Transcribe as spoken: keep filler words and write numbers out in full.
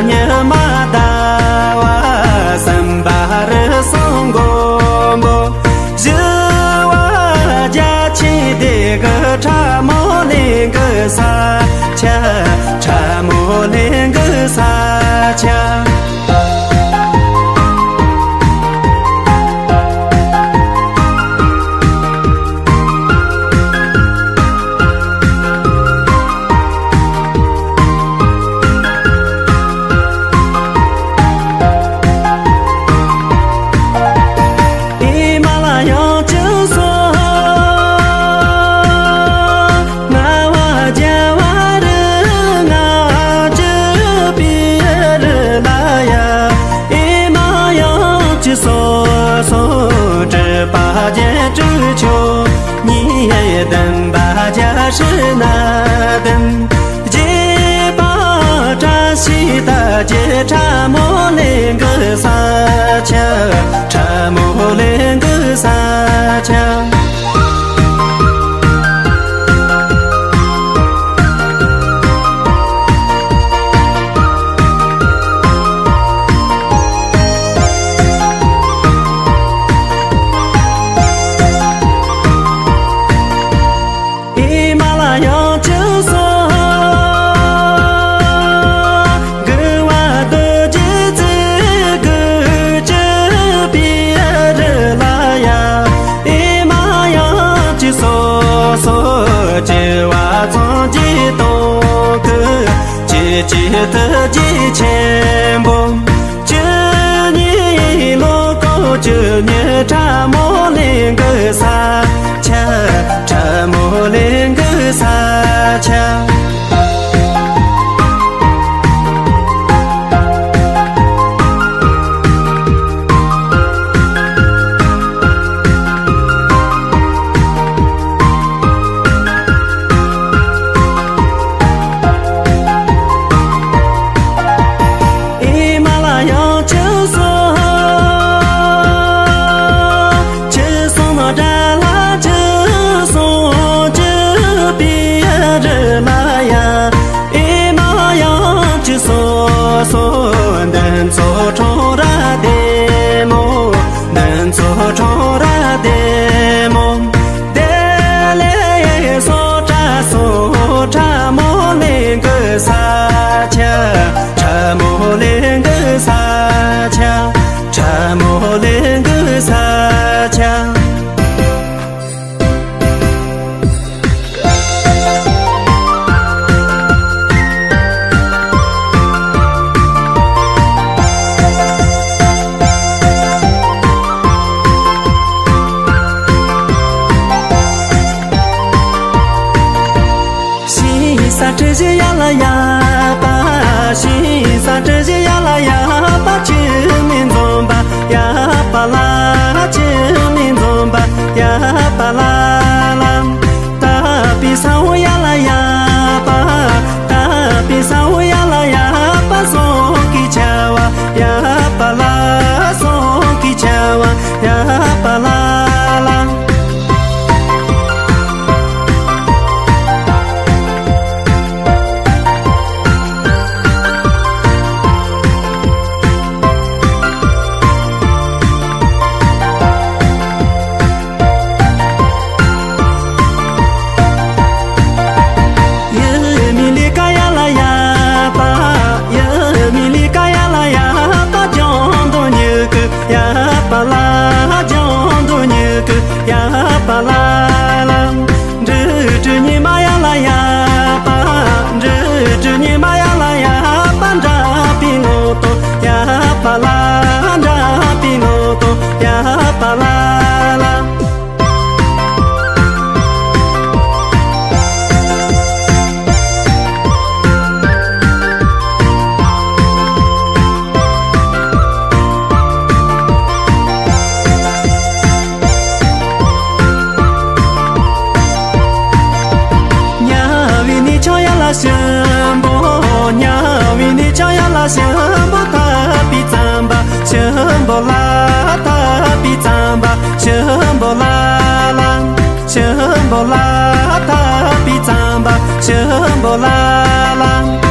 ཉི་མ་ཟླ་བ་གསུམ་པ་རུ་སོང་མགོན་པོ། བཞི་བ་རྒྱ་ཆེན་སྡེ་དགུ་ཁྲ་མོ་གླིང་གི་ས་ཆ། ཁྲ་མོ་གླིང་གི་ས་ཆ། ཨེ་མ་ལ་ཡང་ཅི་སོང་། ལྔ་བ་རྒྱལ་བ་རི་ལྔ་བཅུ་པའི་རི་ལ་ཡ། ཨེ་མ་ཡང་ཅི་སོང་སོང་། གྲུབ་པ་རྒྱན་དྲུག་མཆོག་ཉིས་བདུན་པ་རྒྱ་ཧྲི་ན་བདུན། རྗེ་དཔལ་བཀྲ་ཤིས་རྟ་རྒྱས་ཁྲ་མོ་གླིང་གི་ས་ཆ། ཁྲ་མོ་གླིང་གི་ས་ཆ། ཨེ་མ་ལ་ཡང་ཅི་སོང་། དགུ་བ་རྡོ་རྗེ་རྩེ་དགུ་བཅུ་པའི་རི་ལ་ཡ། ཨེ་མ་ཡང་ཅི་སོང་སོང་། བཅུ་བ་ཚངས་རྒྱས་སྟོང་སྐུ། བཅུ་གཅིག་ཐུགས་རྗེ་ཆེན་པོ། བཅུ་གཉིས་ལོ་འཁོར་བཅུ་གཉིས་ཁྲ་མོ་གླིང་གི་ས་ཆ། ཁྲ་མོ་གླིང་གི་ས་ཆ། ཨེ་མ་ལ་ཡང་ཅི་སོང་། ཅི་སོང་ན་དགྲ་ལྷ་ཅི་སོང་བཅུ་པའི་རི་ལ་ཡ། ཨེ་མ་ཡང་ཅི་སོང་སོང་། འདི་ཚོ་ཁྲོམ་ར་བདེ་མོ། འདི་ཚོ་ཁྲོམ་ར་བདེ་མོ། བདེ་ལེགས་སོ་ཁྲ་སོ་ཁྲ་མོ་གླིང་གི་ས་ཆ། ཁྲ་མོ་གླིང་གི་ས་ཆ། ཁྲ་མོ་གླིང་གི་ས་ཆ། ཤིང་ས་གྲུ་བཞི་ཡ་ལ་ཡ་པ། ཤིང་ས་གྲུ་བཞི་ཡ་ལ་ཡ་པ། ཆུ་མིག་འཛོམས་པ་ཡ་པ་ལ། ཆུ་མིག་འཛོམས་པ་ཡ་པ་ལ་ལ། དག་པའི་ས་འོག་ཡ་ལ་ཡ་པ། དག་པའི་ས་འོག་ཡ་ལ་ཡ་པ། ཟངས་ཀྱི་ཆར་པ་ཡ་པ་ལ། ཟངས་ཀྱི་ཆར་པ་ཡ་པ་ལ་ལ། ཡུལ་མི་ལི་ཀ་ཡ་ལ་ཡ་པ། ཡུལ་མི་ལི་ཀ་ཡ་ལ་ཡ་པ། ལྗང་མདོག་མྱུ་གུ་ཡ་པ་ལ། ལྗང་མདོག་མྱུ་གུ་ཡ་པ་ལ་ལ། འབྲི་ཏྲི་ཉི་མ་ཡ་ལ་ཡ་པ། འབྲི་ཏྲི་ཉི་མ་ཡ་ལ་ཡ་པ། འདྲ་པའི་ལོ་ཏོ་ཡ་པ་ལ། འདྲ་པའི་ལོ་ཏོ་ཡ་པ་ལ་ལ། ཉ་བི་ནི་ཆོ་ཡ་ལ་ཤམ་བོ། ཉ་བི་ནི་ཆོ་ཡ་ལ་ཤམ་བོ། ཐ་པི་ཙམ་པ་ཤམ་བོ་ལ། ཐ་པི་ཙམ་པ་ཤམ་བོ་ལ་ལ། ཤམ་བོ་ལ། ཐ་པི་ཙམ་པ་ཤམ་བོ་ལ་ལ།